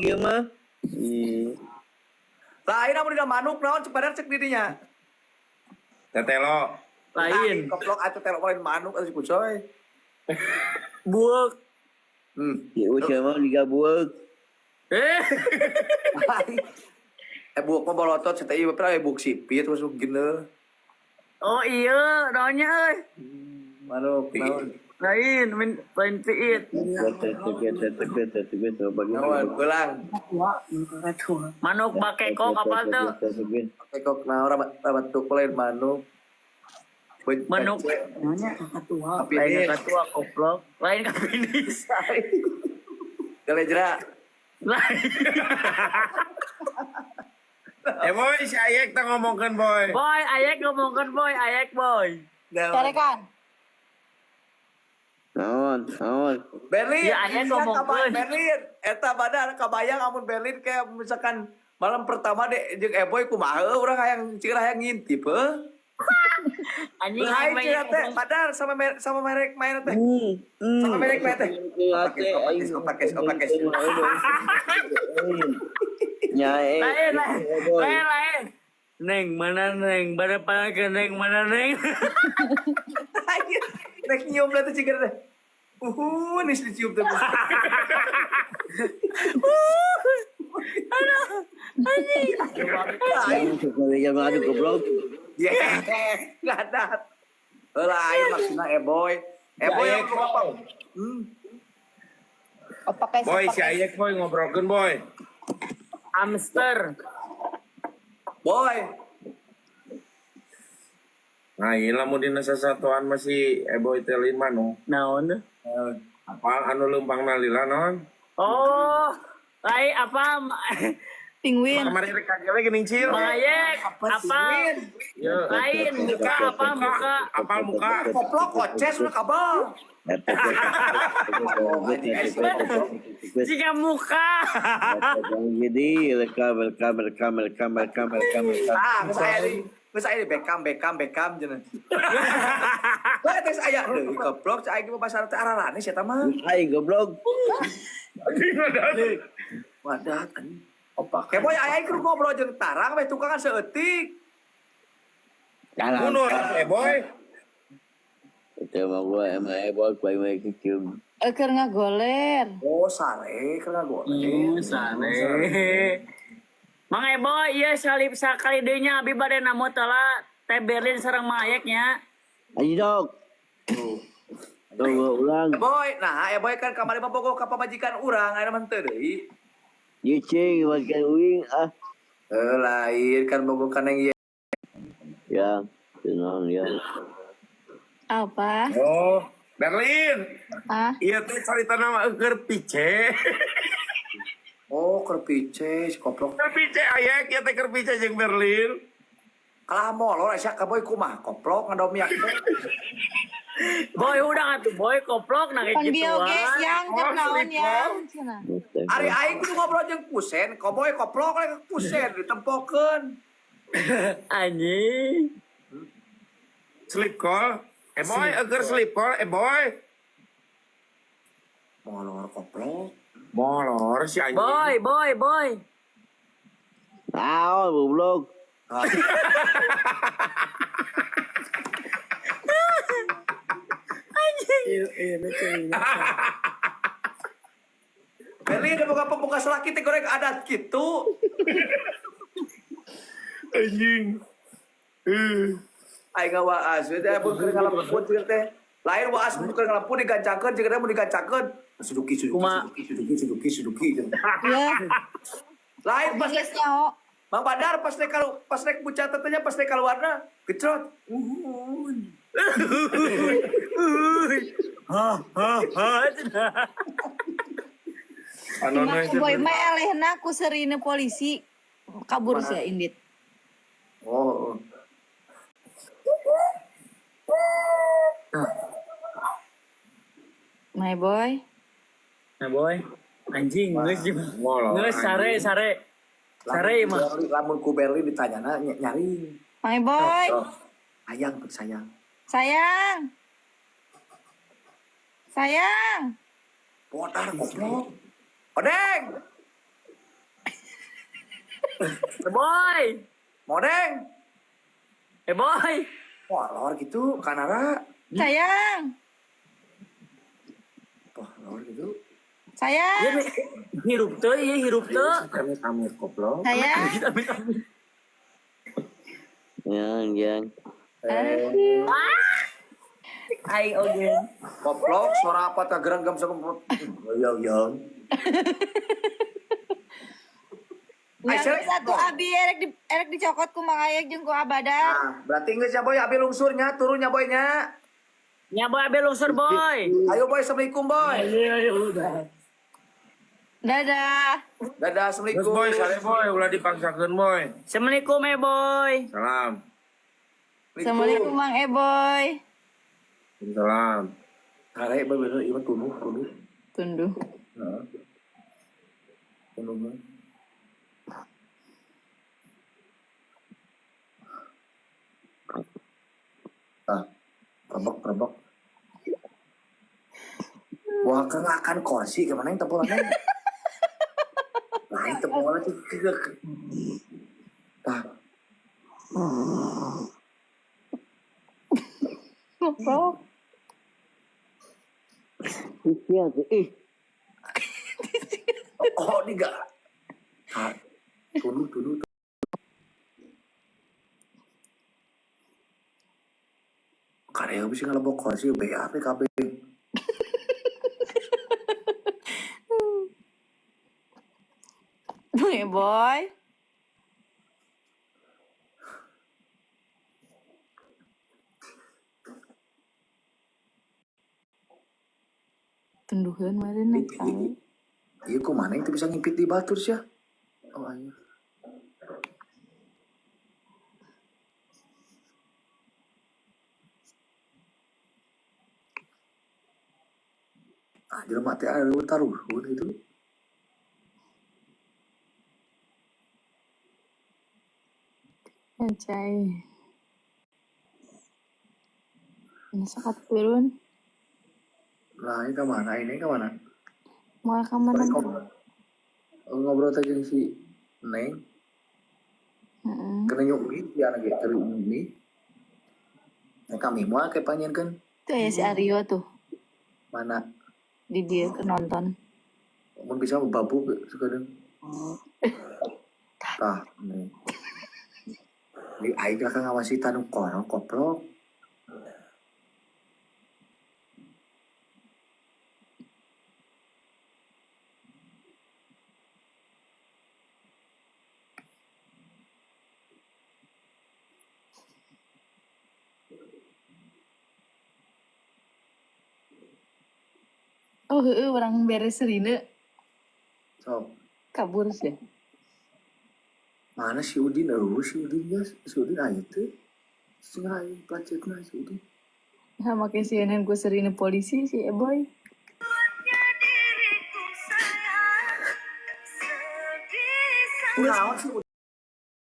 Ieu mah. Ih. Lain amun dina manuk naon cek Badar cek didinya. Tetelo. Lain. Goblok atuh telok lain manuk atuh si kucoy. Buek. Si Uce mah digabueuk. Eh. Eh buuk mah bolotot si teh ieu pernah buuk sipit masuk gini. Oh iya, naonnya euy. Manuk naon. Lain, min lain piit. Naon belang. Manuk bakekok apa tuh? Tekok naon rabat rabat tuk lain manuk. Manuk. Tapi Lain ini katua koplok, lain kapinis. Galejra. Lain. Eh boy, si Ayek tak ngomongkeun boy. Boy, ayek ngomongkan boy, ayek boy. Carekan. Naon, naon. Berlin. Ya, aya ngomongkeun. Berlin. Eta badar kabayang amun Berlin kayak misalkan malam pertama deh jeung Eboy kumaha urang hayang cing hayang ngintip heuh. Anjing Lain aing cing teh badar sama sama merek main teh. Sama merek main teh. Opak kes, opak kes, opak kes. Nyae. Lain, lain, lain, lain. Neng, mana neng? Pada ke neng, mana neng? Rek nyium lah tuh cing teh. Uhuh, nih dicium teh. Yang ngadu goblok. Yeah, ngadat. Lain maksudna Eboy. Eboy yang apa? Opak guys. Boy, si Ayek boy ngobrolkeun boy. Hamster. Boy. Nah, iya lamun dina sasatoan masih Eboy teh lain manuk. Naon? Apal anu leumpang nalila naon? Oh, lain apa? Penguin. Kemarin rek kagele geuning cil. Bang Ayek, apa? Lain, muka apa muka? Apal muka. Koplok koces udah kabel. Jika muka. Jadi rekam rekam rekam rekam rekam rekam rekam. Ah, geus aya deui. Geus aya deui Beckham Beckham Beckham cenah. Lah teh aya deui goblok cai aing mah pasar teh ararane sia mah. Aing goblok. Wadah anjing. Opak. Keboy aya aing kudu ngobrol jeung tarang we tukangan seeutik. Mundur, Eboy. Itu mah gua emang Eboy gua emang kecium. Keur ngagoler. Oh, sare keur ngagoreng. Sare. Mang Eboy, iya salib sakali deui nya abi bade namo telah teh Berlin sareng Mang Ayek nya. Ayo dok. Tunggu ulang. Boy, nah Eboy kan kamari mah bogoh ka pamajikan urang aya mah teu deui. Ye cing makan uing ah. Eh lain kan bogoh ka neng ieu. Ya, tenang ya. Apa? Oh, Berlin. Ah, Iya teh carita nama keur pice. Oh, keur pice si koplok. Keur pice Ayek, ieu teh keur pice jeung Berlin. Kalah molor sia ka boy kumaha koplok ngadomiak teh. Boy udah atuh boy koplok nah kayak pan gitu. bieu ge yang Oh, keur naon sleep yang cenah. Ari aing kudu ngobrol jeung kusen, koboy koplok lagi kusen ditempokeun. Anjing. Sleep call. Boy, keur sleep call, boy. Molor koplok. Molor si anjing. Boy, boy, boy. Naon goblok. Berlin ada boga pembuka selaki teh goreng adat gitu. Anjing. Aing ngawaas we teh mun keur ngalampun jeung teh. Lain waas mun keur ngalampun digancangkeun jeung teh mun digancangkeun. Suduki suduki Kuma. suduki suduki suduki suduki. Iya. Lain pas Geus nyaho. Mang Badar pas rek kalau pas rek bucat tetenya pas rek keluarna gecrot. Uhuy. Ha ha ha. Anona Mang Boy mah elehna ku serine polisi kabur sia indit. Oh. My boy. Nah boy, anjing geus gimana? Molor. Geus sare sare. Sare mah. Lamun ku Berlin ditanyana nyaring. My boy. Sayang sayang. Sayang. Sayang. Podar goblok. Odeng. Boy. Modeng. Boy. Wah, lor gitu kanara. Sayang. Wah, lor gitu. Sayang. Iya, hirup teu, iya hirup teu. Kami kami goblok. Sayang. Yang, yang. Aduh. Aing oge. Goblok, suara apa tak gerenggam sekumpul. Yang yang. Yang satu abi erek di erek dicokot ku Mang Ayek jeung ku Abadar. Nah, berarti geus ya boy, abi lungsurnya, turunnya boynya. Nya boy abe lungsur boy. Ayo boy, assalamualaikum boy. Dadah. Dadah, Terus assalamualaikum. boy, sare boy, ulah dipaksakeun boy. Assalamualaikum boy. Salam. Assalamualaikum Mang Eboy. Salam. Tarik boy bener, ieu mah tunduh, tunduh. Tunduh. Heeh. Tunduh boy. Ah, rebek, rebek. Wah, akan kursi kemana yang tepolannya? Lain tepolan tuh. Ah, Goblok. Iya, ih. oh, ini enggak. Ah, tunduh, tunduh, tunduh. Karya bisa ngelebok kursi BAP KB. Mang Eboy. Tunduheun meureun tahu. Iya, kok mana yang tuh bisa ngipit di batur sih ya? Oh, ayo. Ah, jelema teh aya taruhun gitu. Anjay. Ini sakat turun. Lah, ini ke mana? Ini ke mana? Mau ke mana? Balik ngobrol. Ngobrol teh jeung si Neng. Heeh. Kena nyuk mie, ya lagi terus mie. Nah, kami mau kayak panjenkeun Tuh ya si Aryo tuh mana? di dia ke nonton. Mun bisa babu sekarang. Tah, nih. Di aing lah kan ngawasi tanu kono koplok. Oh, heeh orang beres serine Sok, kabur sih. mana si Udin? Oh, si Udin guys, si Udin aya teh. Sing aing placetna si Udin. Sama kayak CNN gue serine polisi si Eboy. Kunaon si Udin?